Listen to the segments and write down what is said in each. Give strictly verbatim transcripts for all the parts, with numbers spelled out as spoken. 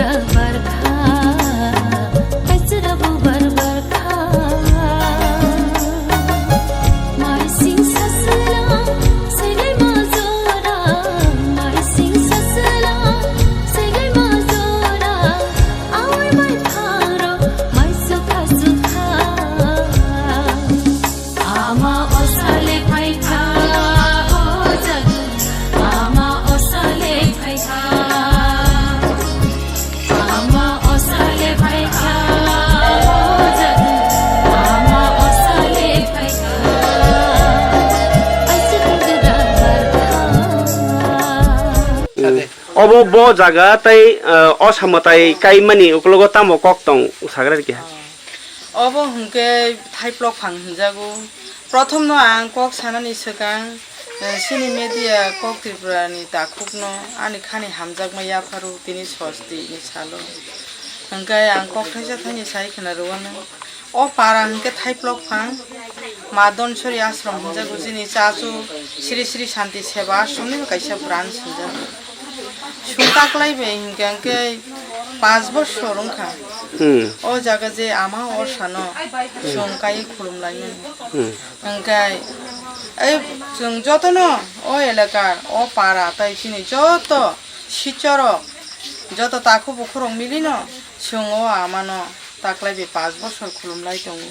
Barkha, kaisra bo bar barkha. Mai sing sasla, segai ma jora, mai sing sasla, segai ma jora. Awai mai pharo, mai sukha sukha. Ama osale phaikha, o jaga. Ama osale phaikha. Ama osale phaikha, o jaga. Ama osale phaikha. Aisuk gada barkha. Obo bo jaga tai, eh, o samo tai kaimani ukologo tamo kok tong sagra rikha. Obo hwnkhe thaiplok phang hinjago. Prothomno ang kok sanani swkang, eh, chini media kok Tripurani takhukno ani khani hamjakma yapharu tini sosti ni salo. Hwnkhe ang kok thaisa thaini sai khna rwano. O para hwnkhe thaiplok phang, Ma Donsori ashram hinjago chini chachu Sri Sri Shanti Seva Ashramni kaisa branch hinjago. Chwng taklai bai hinkhe hwnkhe panch bosor wngkha. Hmm. O jaga je ama o sano chwng kai khulum laimani. Hmm. Hwnkhe ei chwng jotono o elakar, o para tai chini joto sichorok, joto takhu bukhurok milino chwng o amano taklai bai panch bosor khulum lai tongo.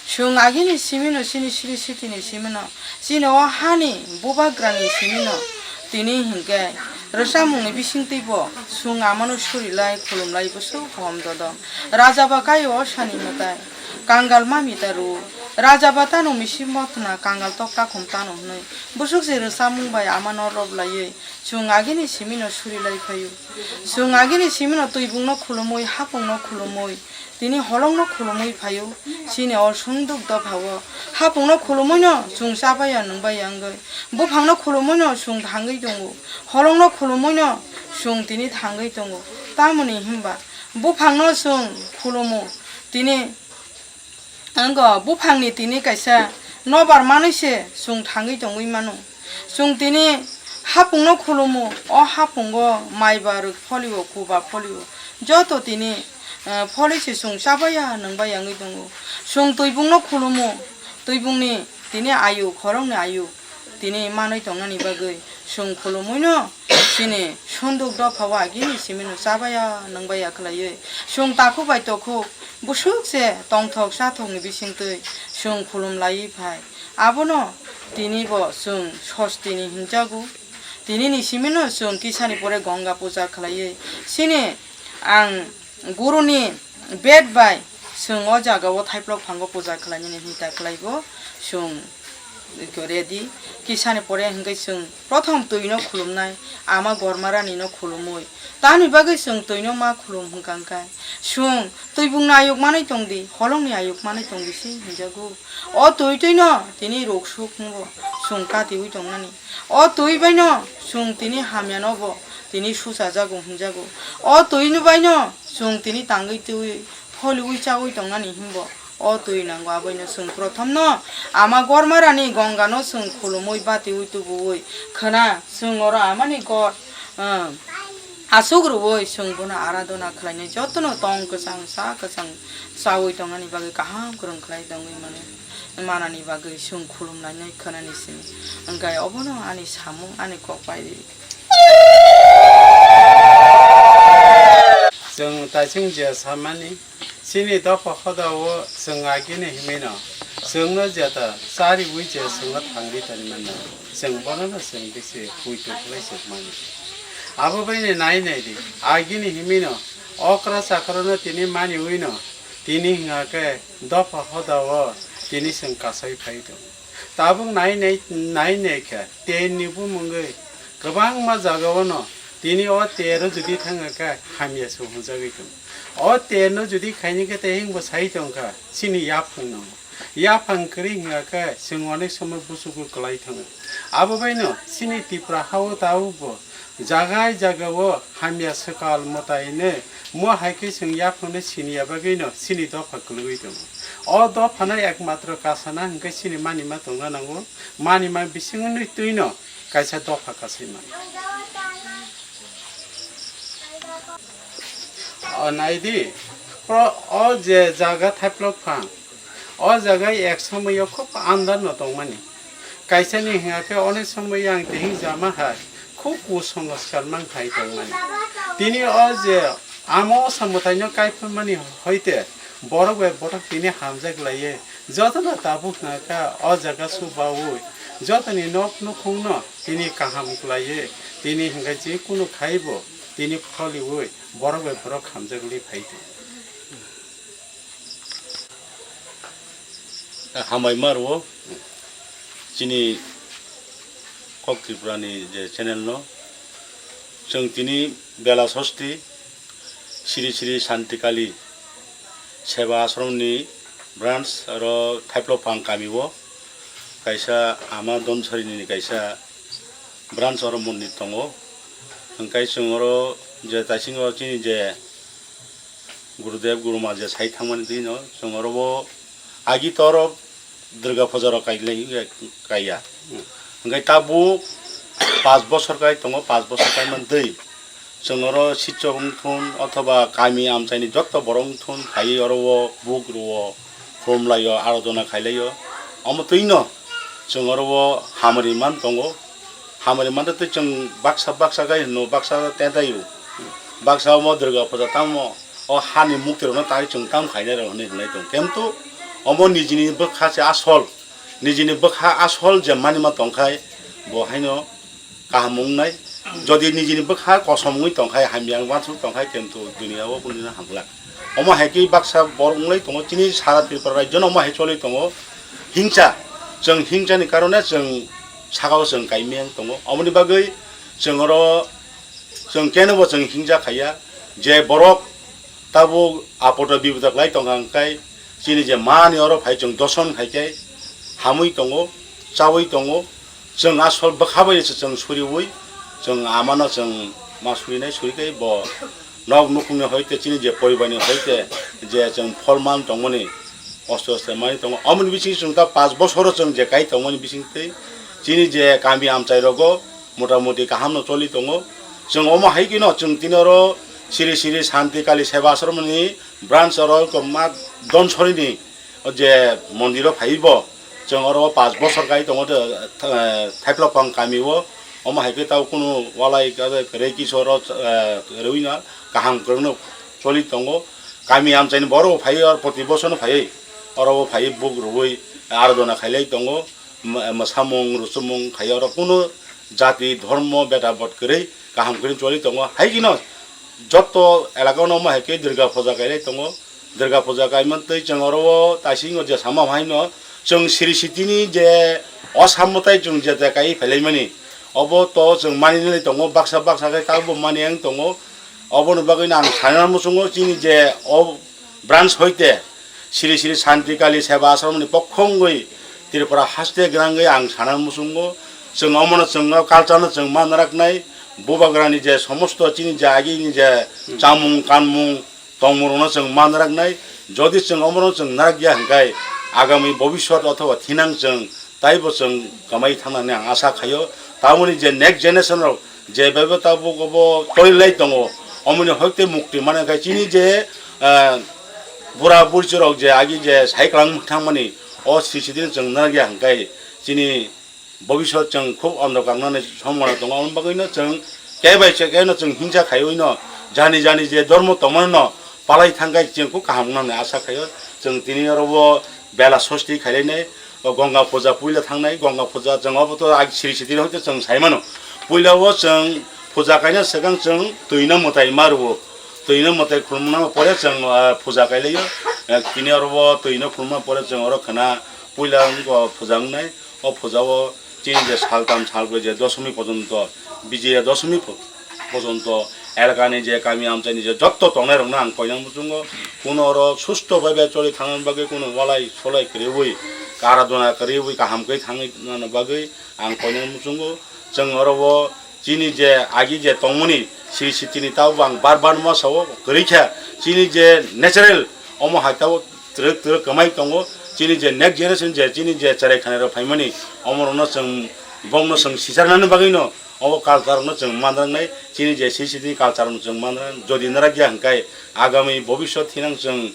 Chwng agini simino chini siri sitini simino chini o hani bubagrani simino tini hinkhe rwchapmungni bisingtwibo chwng amano surilai khulumlai bwswk hom dodom. Raja ba kai o sani mwtai kangal ma mita rw. Raja ba tano misi mothna kangal tok takhum tano hwnwi bwswk se rwchapmung bai amano rob laiwi chwng agini simino surilai phaio. Chwng agini simino twibungno khulumwi hapungno khulumwi tini holongno khulumwi phaio. Chini o sunduk dophao hapungno khulumwino chwng chabaya nwngbaya wngwi, buphangno khulumwino chwng thangwi tongo, holongno khulumwino chwng tini thangwi tongo. Tamoni hinba buphangno chwng khulumo tini wngkha buphangni tini kaisa nobar manwi se chwng thangwi tongwi mano. Chwng tini hapungno khulumo, o hapungo mai ba rwk pholio, kuba pholio, joto tini, eh, pholi se chwng chabaya nwngbaya wngwi tongo. Chwng twibungno khulumo, twibungni tini ayuk, khoroknwi ayuk tini manwi tongnani bagwi chwng khulumwino chini sunduk dophao agini simino chabaya nwngbaya khlaiwi chwng takhuk bai tokhuk bwswk se tongthok chathokni bisingtwi chwng khulum laiwi phai. Abono tini bo chwng sostini hinjago. Tinini simino chwng kisani pore Gonga puja khlaiwi chini ang guruni bet bai chwng o jagao thaiplok phango puja khlainani hinta khlaibo chwng ready. Kisani pore hwnkhe chwng prothom twino khulumnai, ama Gormarani no khulumwi. Tamni bagwi chwng twino ma khulum hwnkha hwnkhe chwng twibungni ayuk manwi tongdi, holongni ayuk manwi tongdi se hinjago. O twi twino tini ruk suk hwnbo chwng katiwi tongnani. O twi baino chwng tini hamyano bo tini suchajago hinjago. O twi baino chwng tini tangwi twi pholiwi chawi tongnani hinbo o twi nango. Aboino chwng prothomno ama Gormarani Gongano chwng khulumwi batiwi tubuwi khwna chwng oro amani gor, ah, aswk rwui chwng bono aradhona khlainai jotono tong kwchang sa kwchang chawi tongnani bagwi kaham kwrwng khlai tongwi mano. Manani bagwi chwng khulum lainai khwnani simi. Hwnkhe obono ani samung, ani kok bai ri. Chwng taising je samani, chini dopha hodao chwng agini himino, chwngno jeta chariwi je chwngno thangwi tongmano, chwng bonono chwng bisi puitu khlai chukmani. Abo baini nai nai di, agini himino okra chakrano tini maniwino, tini hwnkha khe dopha hodao tini chwng kasai phai tongo. Tabuk nai nai, nai nai khe, tei ni bumungwi kwbangma jagao no tini o tero jodi thangkha khe hamya se hwnjagwi tongo. O terno jodi khaini khe tei hwnbo sai tongkha chini yaphang no. Yaphang kwrwi hwnkha khe chwng onek somoi busugo kwlai thango. Abo baino chini Tipra hao tabukbo jagai jagao hamya swkal mwtaino mo hai khe chwng yaphangno siniya bagwino chini dopha kwlwgwi tongo. O dophano ekmatro kasana hwnkhe chini manima tongna nango. Manima bisingni twino kaisa dopha kasaima. O nai di, pro-, o je jaga Thaiplok phang, o jaga ek somoyo khub andar no tongmani. Kaisa ni hingkha khe onek somoyo ang tihing jama hai khub kusongoskar mang hai tongmani. Tini o je amo samwtai no kaiphumani hoite borok bai borok tini hamjak laiye. Jotono tabuk hingkha khe o jaga subaui jotoni nok nukhung no tini kaham klaiye. Tini hingkha je kunu khaibo tini kholiui borok bai borok hamjagwi phai di. Hambai ma rwo chini Kok Tripura ni je channel no. Chwng tini Bela Sosti Sri Sri Shanti Kali Seva Ashram ni branch aro Thaiplok phang kami o kaisa ama Donsari ni kaisa branch oro mondir tongo. Hingkai chwng oro je taisingo chini je Gurudev Guruma je sai thangmani twi no chwng oro bo agi to oro Durga puja rok kai lai kaiya. Hingkai tabuk pash bosor kai tongo, pash bosor kai man twi chwng oro sichok wngthun othoba kami amchaini jotto borok wngthun phaiwi oro o buk rwo khulum laio, arodona khai laio. Omo twi no chwng oro o hamari man tongo. Hamari mantwi twi chwng baksa baksa gai hino, baksa tentai o. Baksa omo Durga puja tamo, o hani mukti rokno tai chwng tam khainai rok hinwi hwnwi tong. Kintu omo nijini bwkha se asol, nijini bwkha asol je manima tongkhai bo haino kaham wngnai. Jodi nijini bwkha kosom wngwi tongkhai, hamya wansuk tongkhai, kintu duniya o kunu dino hamglak. Omo hai khe baksa borok wngwi tongo, chini sara Tripura rajyo no omo hai choli tongo. Hingsa, chwng hingsa ni karone chwng saka o chwng kaimeng tongo. Omoni bagwi chwng oro chwng keno bo chwng hingsa khaiya, je borok tabuk apoto bipodo klai tongkha hwnkhe chini je mani oro phai chwng doson khai khe hamwi tongo, chawi tongo. Chwng asol bwkha bai se chwng suriui chwng amano chwng ma surinai suri khe bo nok nukhungni hoite chini je poribarni hoite je chwng pholman tongmani osto osto mani tongo. Omoni bising chwng ta pash bosoro chwng je kai tongmani bising tei chini je kami amchai rogo motamoti kaham no choli tongo. Chwng omo hai khe no chwng tini oro Sri Sri Shanti Kali Seva Ashram ni branch oro ma Donsori ni o je mondiro phaiwi bo chwng oro pash bosor kai tongo, eh, Thaiplok phang kami o. Omo hai khe tabo kunu walai kwrwi kisa oro, eh, rwino kaham kwrwngno choli tongo. Kami amchaini borok bo phaiwi oro proti bosor no phaiwi oro bo phaiwi buk rwui arodona khailai tongo. Mw-, mwsamung rwchapmung khai oro kunu jati dhormo beda bot kwrwi kaham kwrwi choli tongo. Hai kheno jotto elaka no omo hai khe Durga puja kailai tongo. Durga puja kaimantwi chwng oro o taisingo je sama haino chwng siri sitini je o samwtai chwng je je kai phailaimani obo to chwng maninani tongo, baksa baksa khe tabukbo mani wng tongo. Oboni bagwino ang sana muchungo chini je o branch hoite Sri Sri Shanti Kali Seva Ashram ni pokhongwi Tripura haste gwnangwi ang sana muchungo. Chwng omono chwng o culture no chwng manraknai, bubagrani je somosto chini je agini je chamung kanmung tongmungrokno chwng manraknai. Jodi chwng omono chwng narakya hwnkhe agami bobiswat othoba thinang chwng taibo chwng kwmai thangnani ang asa khaio. Tamoni je next generation rok je bebo tabuk obo torilai tongo, omoni hoite mukti mane khe chini je, ah, bura burchirok je agi je saiklang thangmani o sisidi chwng nagya hwnkhe chini bobiswat chwng khub ondhokar nani sombhobona tongo. Aboni bagwino chwng khe bai se khe no chwng hingsa khaiwi no jani jani je dhormo tongmani no palai thangkhe chwng khub kaham wngnani asa khaio. Chwng tini oro bo bela sosti khailainai, o Ganga puja puila thangnai, Ganga puja chwng obo to ag siri sitini hoite chwng saimano. Puila o chwng puja kaina swkang chwng twino mwtai ma rwo, twino mwtai khulumna pore chwng, ah, puja kailaio. Eh, tini oro bo twino khulumna pore chwng oro khwna puila wngkha puja wngnai. O puja o chini je saltam salbrwi je dosomi pojonto, Bijoya dosomi po-, pojonto elakani je kami amchaini je jotto tongnairokno ang koinani muchungo, kuno oro susto baibai choli thangna bagwi, kuno walai solai kwrwiwi, aradona kwrwiwi kaham khe thangwi nana bagwi ang koinani muchungo. Chwng oro o chini je agi je tongmani siri sitini tabo ang bar bar ma sao kwrwi kha, chini je natural omo hai tabo twrwk twrwk kwmai tongo. Chini je next generation je chini je cherai khanai rok phaimani, omorokno chwng bongno chwng sicharnani bagwino O culture no chwng manrang nai, chini je C C T ni culture no chwng manrang, jodi narak ya hwnkhe agami bobiswt hinang chwng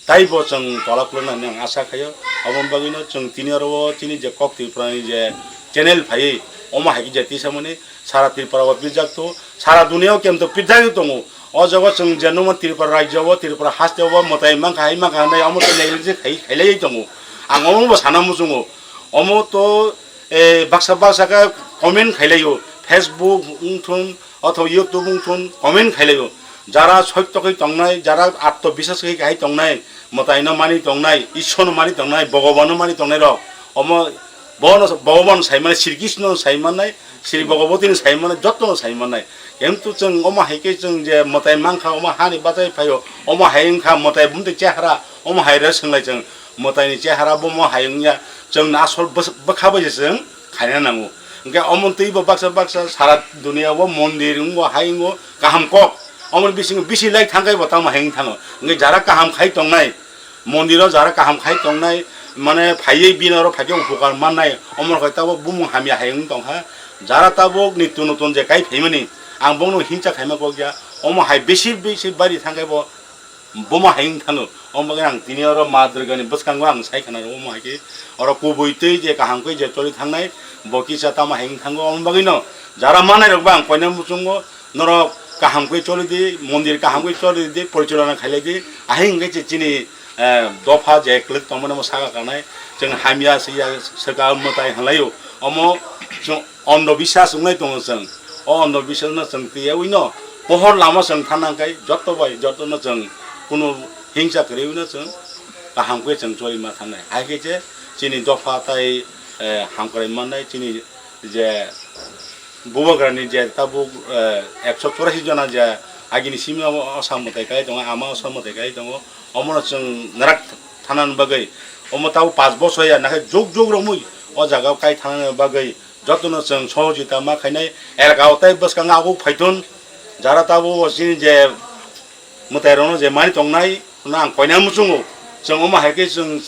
taibo chwng tola kulunani ang asa khaio. Aboni bagwino chwng tini oro o chini je Kok Tripura ni je channel phaiwi, omo hai khe je tisamani sara Tripura o pirjak tongo, sara duniya o kemto pirjagwi tongo. O jaga chwng je nukma Tripura rajya o, Tripura haste o mwtai mankha, hai mankha hinwi omo to neglect khai, khailaiwi tongo. Ang omo bo sana muchungo. Omo to, eh, baksa baksa khe comment khailaio, Facebook wngthun othoba YouTube wngthun comment khailaio. Jara soitto khe tongnai, jara atto biswas khe hai tongnai, mwtai no mani tongnai, Ishwar no mani tongnai, Bhogoban no mani tongnai rok, omo bono Bhogoban sai mani, Sri Krishna no sai mannai, Sri Bhagavati ni sai mannai, joto no sai mannai. Kintu chwng omo hai khe chwng je mwtai mankha, omo hani bachai phaio, omo hai wngkha mwtai bumtwi chehara, omo hai re swnglai chwng mwtai ni chehara bo omo hai wngya, chwng no asol bwsa-, bwkha bai se chwng khaina nango. Hwnkhe omo twi bo baksa baksa sara duniya o mondir wngo, hai wngo, kaham kok. Omo ni bisingo bisi lai thangkhai bo tamo hai wng thango. Hwnkhe jara kaham khai tongnai, mondir o jara kaham khai tongnai, mane phaiwi bini oro phaikhe upokar mannai, omo rok hai tabuk bumung hamya hai wng tongkha. Jara tabuk nitto nutton je kai phaimani, ang bono hingcha khaima kok ya, omo hai bisi bisi bari thangkhai bo bomo hai wng thango. Omo bagwi ang tini oro Ma Durga ni bwskango ang sai khna rwo, omo hai khe oro kubui twi je kaham khe je choli thangnai, bo kisa tamo hai wng thango. Omo bagwi no jara manai rok bo ang koina muchungo, norok kaham khe choli di, mondir kaham khe choli di, porichalona khailai di, ahai hwnkhe se chini, eh, dopha je kwlwk tongmani omo saka kanai, chwng hamya se ya swkang mwtai hwnlaio. Omo chwng Ondho biswas wngnai tongo chwng. O ondho biswas no chwng twiyawi no pohor lama chwng thana khe joto bai joto no chwng kunu hingsa kwrwi no chwng kaham khe chwng choli ma thanai. Hai khe se chini dopha tai, eh, hamkrai mannai chini je bubagrani je tabuk, eh, ekso chorasi jona je agini simi o, o samwtai kai tongo, ama o samwtai kai tongo. Omono chwng narak thanani bagwi, omo tabuk panch bosor ya, nakhe jug jug romwi o jaga o kai thanani bagwi jotono chwng sohojita ma khainai. Elka o tai bwskango aguk phaithun, jara tabuk o chini je mwtai rokno je mani tongnai, no ang koina muchungo. Chwng omo hai khe chwng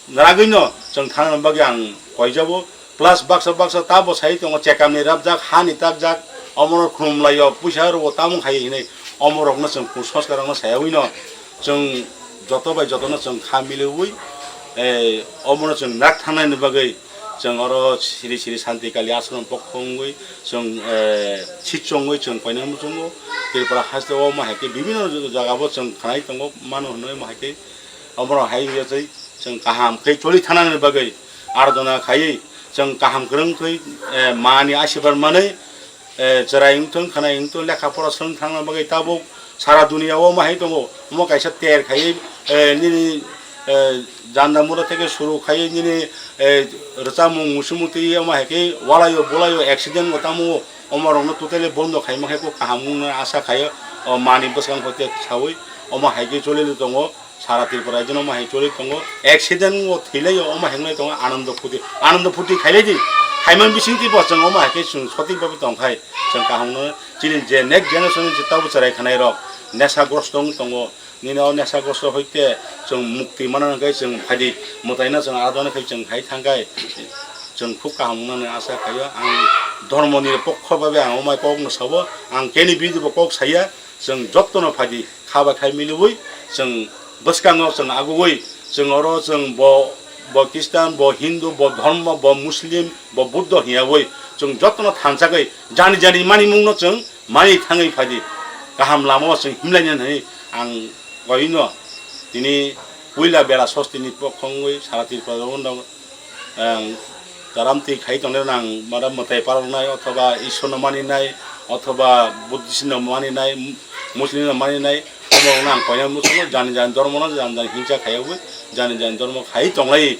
naragwi no chwng thanani bagwi ang koijabo. Plus baksa baksa tabo sai tongo, chekamni rabjak, hani takjak, omono khulumlaio, puisa rwo, tamung hai hinwi omorokno chwng kusanskar rokno sayawi no chwng joto bai jotono chwng kha miliwi, eh, omono chwng nak thangnani bagwi chwng oro siri siri Santi Kali Ashram pokho wngwi chwng, eh, sitchongwi chwng koinai muchungo. Tripura haste o omo hai khe bibinno jaga bo chwng khnai tongo, mano hwnwi omo hai khe omono hai wngya twi chwng kaham khe choli thanani bagwi ardona khaiwi chwng kaham kwrwng khe, eh, mani asirwad manwi, eh, chwrai wngthung, khwnai wngthung, lekha pora swrwng thangna bagwi tabuk sara duniya o omo hai tongo. Omo kaisa ter khaiwi, eh, nini, eh, janda mura theke suru khaiwi nini, eh, rwchapmung musimung twi omo hai khe walaio bulaio accident bo tamo omo rokno totally bondo khaima khe kok kaham wngna asa khaio. O mani bwskango hoite sawi omo hai khe choli tongo. Sara Tripura rajyo no omo hai choli tongo, accident o thwilaio, omo hai wngwi tongo, anando phuti, anando phuti khailai di, khaimani bisingtwi bo chwng omo hai khe chwng sotik bhabe tongkhai, chwng kaham no chini je next generation ni je tabuk chwrai khanai rok nesagrosto wng tongo, nini o nesagrosto hoite chwng mukti mana hwnkhe chwng phaidi, mwtaino chwng adon khai chwng hai thangkhai, chwng khub kaham wngnani asa khaio. Ang dhormo ni pokho bhabe ang omo hai kok no sabo, ang keni biruddhe bo kok saya. Chwng jotono phaidi, kha bai khai miliwi, chwng bwskango chwng agugwi, chwng oro chwng bo, bo Christian, bo Hindu, bo Dharma, bo Muslim, bo Buddha hiyawi, chwng jotono thansagwi, jani jani manimungno chwng mani thangwi phaidi, kaham lamao chwng himlaina hinwi ang koino tini puila bela sostini pokho wngwi sara Tripura o ang taram twi khai tongnai rok ang mada mwtai paroknai othoba Ishwar no maninai othoba Buddhist no maninai, Muslim no maninai, omo rokno ang koina muchungo jani jani dhormo no jani jani hingsa khaiwi jani jani dhormo khai tonglai.